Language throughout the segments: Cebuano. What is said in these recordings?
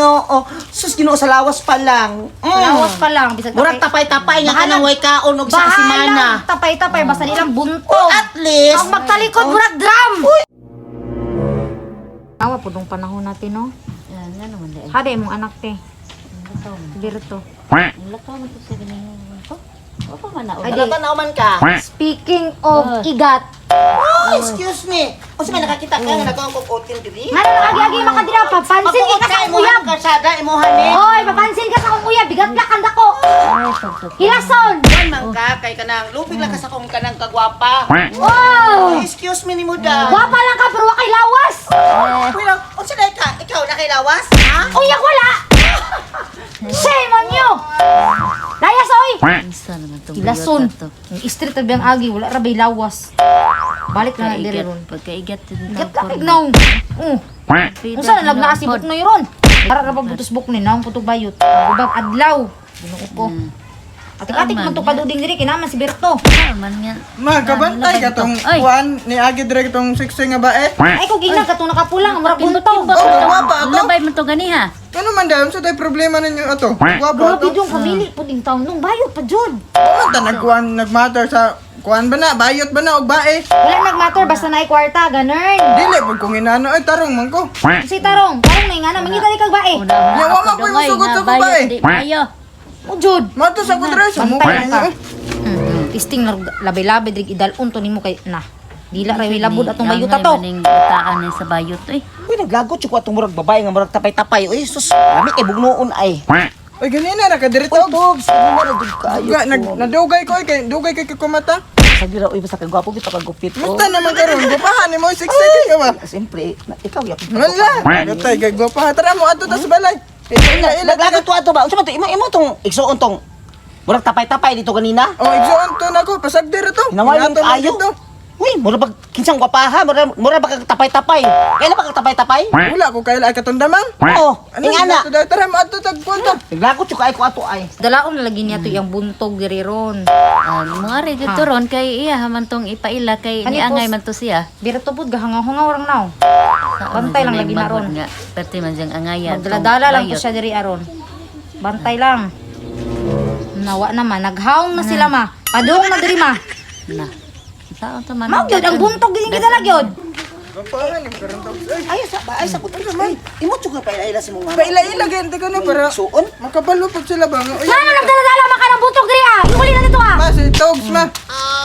Ginoo. Sus, Ginoo, sa lawas pa lang. Lawas pa lang bisag Murag tapay-tapay nga kanang way kaon og sa simana. Tapay-tapay basta nilang buntog. At least Ang magtalikod murag drum. Awa po dong panahon natin, no? Ah, nga naman dahil. Hada imong anak te. Lakaw man. Berto. Lakaw man to sa ganyan ko. Wa pa man na. Ay, Ano tanaw man ka? Speaking of igat, Oh, excuse me. Unsa may nakakita ka nga nagkuang kog otin diri? ngano nakagiagi makadira papansin Pagkuot ka sa ka akong imuha uyab. ang kalsada imuha ni. Hoy, papansin ka sa akong uyab, bigat na kanda ko. Ay, pagtutok. Hilason. Kuan man ka kay kanang lupig lang ka sa akong kanang kagwapa. Wow! Excuse me nimo da. Gwapa lang ka pero wa kay lawas. Pero unsa day ka? Ikaw na kay lawas? Ha? Uyak wala. Shame on you. Layas oy. Unsa naman tong Hilason. bayot na to? Ang street tabi ang agi wala ra bay lawas. Balik na na diri Pagkaigat, ron. pagkaigat Igat ka naong. Oh. Unsa na lagnaa si Buknoy ron? Para ra pabutos Buknoy naong putog bayot. Ubang adlaw. Ginoo ko. Atik-atik man to paduding diri kay naman si Berto. Man nga. Ma, kabantay ka tong Ay. kuan ni Agi dire tong sexy nga bae. Ay kog ingnan katong nakapulang murag buntog. Oh, gwapa ato. Labay man to gani ha. Ano man dayon sa tay problema ninyo ato? Gwapa Grabe ato. yung pamili pud in town nung bayot pa jud. Man ta nagkuan nagmatter sa kuan ba na bayot ba na og bae. Wala nagmatter basta naay kwarta ganun. Dili pud kung inano ay tarong man ko. Si tarong, tarong na ingana mangita di kag bae. Una, Ya, wa man ko'y musugot sa babae. Di maayo. O jud. Mato sa kudre sa mo. Bantay lang ka. Tisting na labi-labi diri idalon to nimo kay na. Dila ra labod atong bayot ato. Maning bataan ni sa bayot oy. Uy, naglagot jud ko atong murag babae nga murag tapay-tapay. Uy, sus, lami kay bugnoon ay. Oy ganina ra ka dire Uy, tog. Togs, ano na jud kaayo. Ga nag nadugay ko oy, kay dugay kay kumata. Sabi ra, uy, basta kay gwapo bitaw kag gupit. oh. Musta naman karon gwapahan nimo sexy kay ka ba? Siyempre, ikaw yapon. Wala. Gatay kay gwapahan tara mo adto ta sa balay. Ila ila. Naglagot to ato ba? Unsa man to? Imo imo tong igsuon tong murag tapay-tapay dito kanina. Oh, igsuon to nako pasagdira to. Hinawayon Inato man kaayo. dito. Uy, mura bag kinsang gwapaha, mura bag kag tapay-tapay. Kailan ba kag tapay-tapay? Wala ko kaila ay katundamang. Oo, Ano ingana. ato dahil tara mo adto tag kuan ta. Naglagot jud kaayo ko ato ay. Dalaon na lagi niya to iyang buntog diri ron. Ah, mga re dito ron kay iya man tong ipaila kay Kani niangay pos- man to siya. Berto pud gahangahungaw rang naw. Sa Bantay lang lagi na ron. Nga, perti man diyang angayan. Magdala-dala tong lang po bayot. siya diri aron. Bantay lang. Nawa naman, naghawng na sila ma. Padung na diri ma. Na. Saan to man? Mao gyud ang buntog gyud gidala gyud. Gwapahan nimo karon tog. Ay, Ay sa ba ay sa kuto. Ay, imo jud ka paila-ila sa mong mama. Paila-ila gyud ko na para Igsuon. makabalo pud sila ba nga. Uy, Ngano nagdala-dala man ka ng buntog diri ah. Iuli na nito ah. Ma si Togs ma.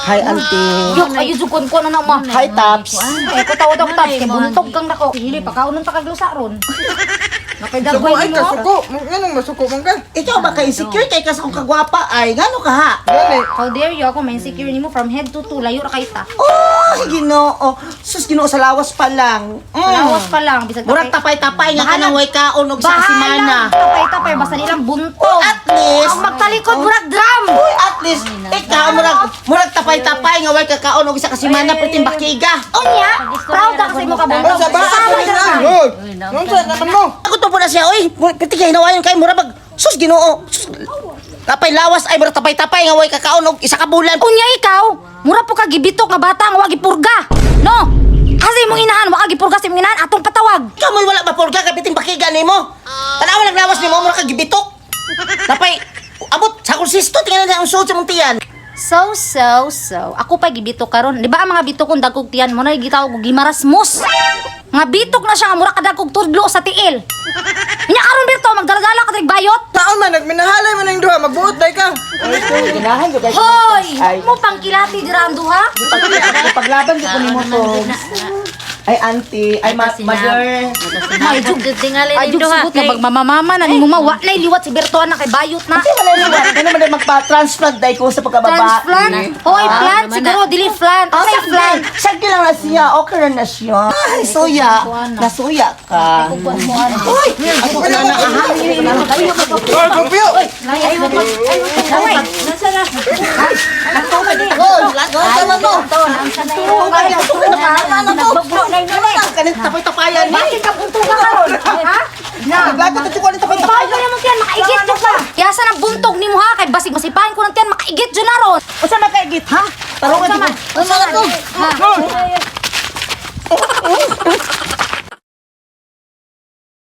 Hi, auntie. Yok, ayo jud kon kon na ma. Hi, Taps. Eh ko tawo daw tabs kay buntog kang nako. Hili pakaunon ta kag lusa ron. Suko Nakidagway ay nimo. ka suko. Nganong masuko man ka? Ikaw ba ka insecure kay ka sa akong kagwapa ay? Ngano ka ha? Gani. How dare you ako ma-insecure nimo from head to toe layo ra kay ta. Oh, Ginoo. Sus, Ginoo, sa lawas pa lang. Lawas pa lang bisag Murag tapay-tapay nga kanang way kaon og sa simana. Tapay-tapay basta nilang buntog. At least, Ang magtalikod murag drum. Uy, at least, ikaw, murag tapay-tapay nga way kakaon og isa ka simana perting bakiga. Unya, proud ka sa imo ka Oh, buntog. sa ba Sama ato dira na. ka. Hoy. Unsa naman mo? Ako to po na siya, uy, perting kay hinawayon kay murag bag, sus, Ginoo. Sus, tapay lawas ay murag tapay-tapay nga way kakaon og isa ka bulan. Unya ikaw, mura po ka gibitok nga bata nga wa gipurga. No? Kasi imong inahan, wa ka gipurga sa imong inahan atong patawag. Ikaw mo'y wala mapurga kay perting bakiga nimo. Tanawa lang lawas nimo murag ka gibitok. Tapay abot sa akong sisto tingnan na ang suot sa mong tiyan. So, so, so. Ako pa gibitok karon. Di ba ang mga bitok kong dagkog tiyan mo na gitawag og gimarasmus. Nga bitok na siya nga mura ka dagkog tudlo sa tiil. Nya karon Berto, magdaladala ka diri bayot. Taon man nagminahalay man ang duha magbuot day ka. Ay, ganahan ko kay Hoy, mo pangkilati dira ang duha. Paglaban ko nimo to. Ay, auntie, ay mother. Ay, jug tingali Ay, ning jug duha. sugot nga magmamamama na nimo ma wa na liwat si Berto anak kay bayot na. Kasi wala liwat. Ano man magpa-transplant dahil ko sa pagkababa. Transplant? Hoy, Ah, plant naman siguro dili plant. Ah, Ay, plant. Sagdi lang na siya. Okay na na siya. Ay, suya. Nasuya ka. Uy! Ako na na. Aha. Hoy, kopyo. Hoy, Tapay-tapayan ni. bakit ka buntuga karon? Ha? Na. Naglagot at yung tapay-tapayan. Paano naman tiyan makaigit jud ka. Kaya sa nang buntog nimo ha kay basig masipahan ko ng tiyan makaigit jud na ron. Unsa makaigit ha? Tarungan Unsa man? Unsa man to? Ha?